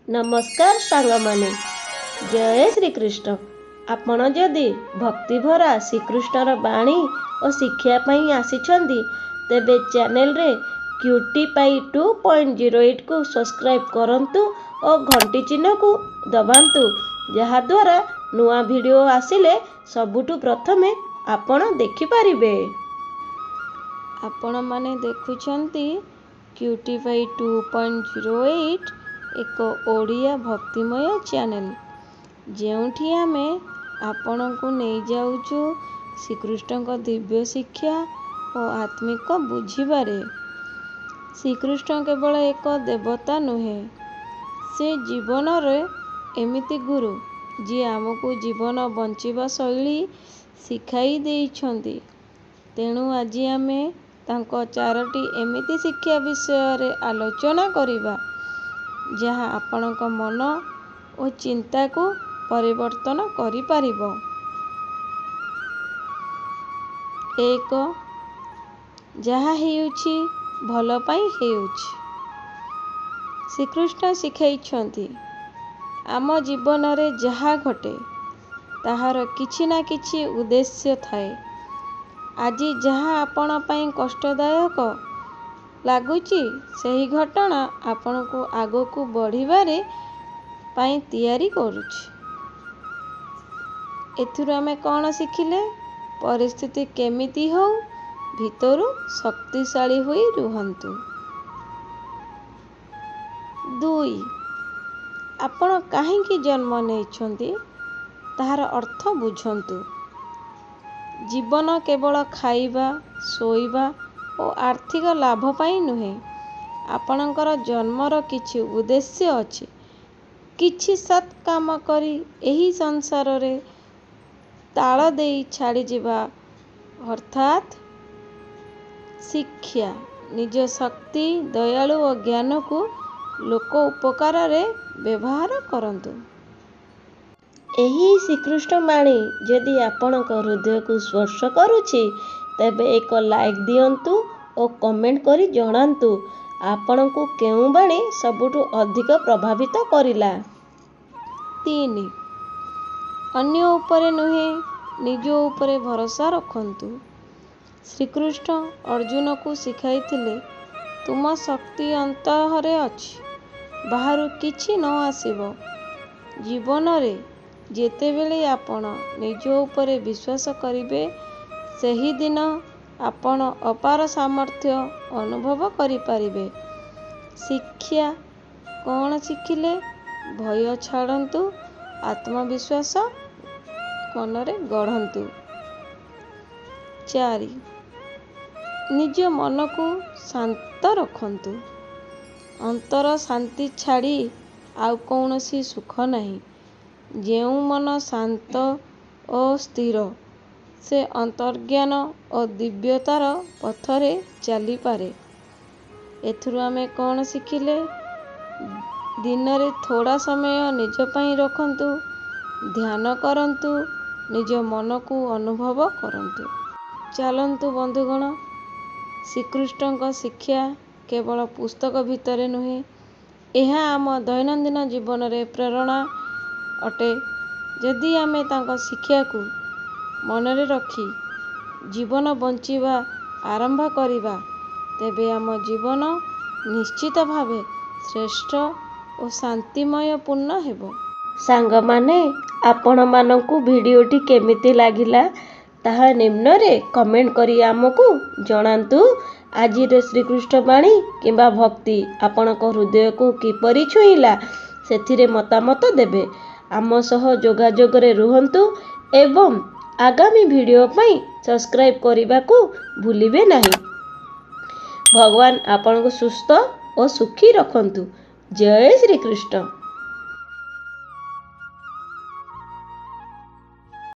ନମସ୍କାର ସାଙ୍ଗମାନେ, ଜୟ ଶ୍ରୀକୃଷ୍ଣ। ଆପଣ ଯଦି ଭକ୍ତିଭରା ଶ୍ରୀକୃଷ୍ଣର ବାଣୀ ଓ ଶିକ୍ଷା ପାଇଁ ଆସିଛନ୍ତି, ତେବେ ଚ୍ୟାନେଲରେ କ୍ୟୁଟି ପାଇ 2.08କୁ ସବସ୍କ୍ରାଇବ୍ କରନ୍ତୁ ଓ ଘଣ୍ଟି ଚିହ୍ନକୁ ଦବାନ୍ତୁ, ଯାହାଦ୍ୱାରା ନୂଆ ଭିଡ଼ିଓ ଆସିଲେ ସବୁଠୁ ପ୍ରଥମେ ଆପଣ ଦେଖିପାରିବେ। ଆପଣମାନେ ଦେଖୁଛନ୍ତି କ୍ୟୁଟି ପାଇ 2.08, ଏକ ଓଡ଼ିଆ ଭକ୍ତିମୟ ଚ୍ୟାନେଲ, ଯେଉଁଠି ଆମେ ଆପଣଙ୍କୁ ନେଇଯାଉଛୁ ଶ୍ରୀକୃଷ୍ଣଙ୍କ ଦିବ୍ୟ ଶିକ୍ଷା ଓ ଆତ୍ମିକ ବୁଝିବାରେ। ଶ୍ରୀକୃଷ୍ଣ କେବଳ ଏକ ଦେବତା ନୁହେଁ, ସେ ଜୀବନରେ ଏମିତି ଗୁରୁ ଯିଏ ଆମକୁ ଜୀବନ ବଞ୍ଚିବା ଶୈଳୀ ଶିଖାଇ ଦେଇଛନ୍ତି। ତେଣୁ ଆଜି ଆମେ ତାଙ୍କ ଚାରୋଟି ଏମିତି ଶିକ୍ଷା ବିଷୟରେ ଆଲୋଚନା କରିବା, ଯାହା ଆପଣଙ୍କ ମନ ଓ ଚିନ୍ତାକୁ ପରିବର୍ତ୍ତନ କରିପାରିବ। 1, ଯାହା ହେଉଛି ଭଲ ପାଇଁ ହେଉଛି। ଶ୍ରୀକୃଷ୍ଣ ଶିଖାଇଛନ୍ତି, ଆମ ଜୀବନରେ ଯାହା ଘଟେ ତାହାର କିଛି ନା କିଛି ଉଦ୍ଦେଶ୍ୟ ଥାଏ। ଆଜି ଯାହା ଆପଣ ପାଇଁ କଷ୍ଟଦାୟକ ଲାଗୁଛି, ସେହି ଘଟଣା ଆପଣଙ୍କୁ ଆଗକୁ ବଢ଼ିବାରେ ପାଇଁ ତିଆରି କରୁଛି। ଏଥିରୁ ଆମେ କ'ଣ ଶିଖିଲେ? ପରିସ୍ଥିତି କେମିତି ହେଉ, ଭିତରୁ ଶକ୍ତିଶାଳୀ ହୋଇ ରୁହନ୍ତୁ। 2, ଆପଣ କାହିଁକି ଜନ୍ମ ନେଇଛନ୍ତି ତାହାର ଅର୍ଥ ବୁଝନ୍ତୁ। ଜୀବନ କେବଳ ଖାଇବା, ଶୋଇବା ଓ ଆର୍ଥିକ ଲାଭ ପାଇଁ ନୁହେଁ। ଆପଣଙ୍କର ଜନ୍ମର କିଛି ଉଦ୍ଦେଶ୍ୟ ଅଛି। କିଛି ସତ୍ କାମ କରି ଏହି ସଂସାରରେ ତାଳ ଦେଇ ଛାଡ଼ିଯିବା, ଅର୍ଥାତ୍ ଶିକ୍ଷା। ନିଜ ଶକ୍ତି, ଦୟାଳୁ ଓ ଜ୍ଞାନକୁ ଲୋକ ଉପକାରରେ ବ୍ୟବହାର କରନ୍ତୁ। ଏହି ଶ୍ରୀକୃଷ୍ଣ ବାଣୀ ଯଦି ଆପଣଙ୍କ ହୃଦୟକୁ ସ୍ପର୍ଶ କରୁଛି, ତେବେ ଏକ ଲାଇକ୍ ଦିଅନ୍ତୁ ଓ କମେଣ୍ଟ କରି ଜଣାନ୍ତୁ ଆପଣଙ୍କୁ କେଉଁ ବାଣୀ ସବୁଠୁ ଅଧିକ ପ୍ରଭାବିତ କରିଲା। 3, ଅନ୍ୟ ଉପରେ ନୁହେଁ, ନିଜ ଉପରେ ଭରସା ରଖନ୍ତୁ। ଶ୍ରୀକୃଷ୍ଣ ଅର୍ଜୁନକୁ ଶିଖାଇଥିଲେ, ତୁମ ଶକ୍ତି ଅନ୍ତରରେ ଅଛି, ବାହାରୁ କିଛି ନ ଆସିବ। ଜୀବନରେ ଯେତେବେଳେ ଆପଣ ନିଜ ଉପରେ ବିଶ୍ୱାସ କରିବେ, ସେହିଦିନ ଆପଣ ଅପାର ସାମର୍ଥ୍ୟ ଅନୁଭବ କରିପାରିବେ। ଶିକ୍ଷା କ'ଣ ଶିଖିଲେ? ଭୟ ଛାଡ଼ନ୍ତୁ, ଆତ୍ମବିଶ୍ୱାସ ମନରେ ଗଢ଼ନ୍ତୁ। 4, ନିଜ ମନକୁ ଶାନ୍ତ ରଖନ୍ତୁ। ଅନ୍ତର ଶାନ୍ତି ଛାଡ଼ି ଆଉ କୌଣସି ସୁଖ ନାହିଁ। ଯେଉଁ ମନ ଶାନ୍ତ ଓ ସ୍ଥିର, ସେ ଅନ୍ତର୍ଜ୍ଞାନ ଓ ଦିବ୍ୟତାର ପଥରେ ଚାଲିପାରେ। ଏଥିରୁ ଆମେ କ'ଣ ଶିଖିଲେ? ଦିନରେ ଥୋଡ଼ା ସମୟ ନିଜ ପାଇଁ ରଖନ୍ତୁ, ଧ୍ୟାନ କରନ୍ତୁ, ନିଜ ମନକୁ ଅନୁଭବ କରନ୍ତୁ। ଚାଲନ୍ତୁ ବନ୍ଧୁଗଣ, ଶ୍ରୀକୃଷ୍ଣଙ୍କ ଶିକ୍ଷା କେବଳ ପୁସ୍ତକ ଭିତରେ ନୁହେଁ, ଏହା ଆମ ଦୈନନ୍ଦିନ ଜୀବନରେ ପ୍ରେରଣା ଅଟେ। ଯଦି ଆମେ ତାଙ୍କ ଶିକ୍ଷାକୁ ମନରେ ରଖି ଜୀବନ ବଞ୍ଚିବା ଆରମ୍ଭ କରିବା, ତେବେ ଆମ ଜୀବନ ନିଶ୍ଚିତ ଭାବେ ଶ୍ରେଷ୍ଠ ଓ ଶାନ୍ତିମୟ ପୂର୍ଣ୍ଣ ହେବ। ସାଙ୍ଗମାନେ, ଆପଣମାନଙ୍କୁ ଭିଡ଼ିଓଟି କେମିତି ଲାଗିଲା ତାହା ନିମ୍ନରେ କମେଣ୍ଟ କରି ଆମକୁ ଜଣାନ୍ତୁ। ଆଜିର ଶ୍ରୀକୃଷ୍ଣ ବାଣୀ କିମ୍ବା ଭକ୍ତି ଆପଣଙ୍କ ହୃଦୟକୁ କିପରି ଛୁଇଁଲା, ସେଥିରେ ମତାମତ ଦେବେ। ଆମ ସହ ଯୋଗାଯୋଗରେ ରୁହନ୍ତୁ ଏବଂ ଆଗାମୀ ଭିଡ଼ିଓ ପାଇଁ ସବସ୍କ୍ରାଇବ୍ କରିବାକୁ ଭୁଲିବେ ନାହିଁ। ଭଗବାନ ଆପଣଙ୍କୁ ସୁସ୍ଥ ଓ ସୁଖୀ ରଖନ୍ତୁ। ଜୟ ଶ୍ରୀକୃଷ୍ଣ।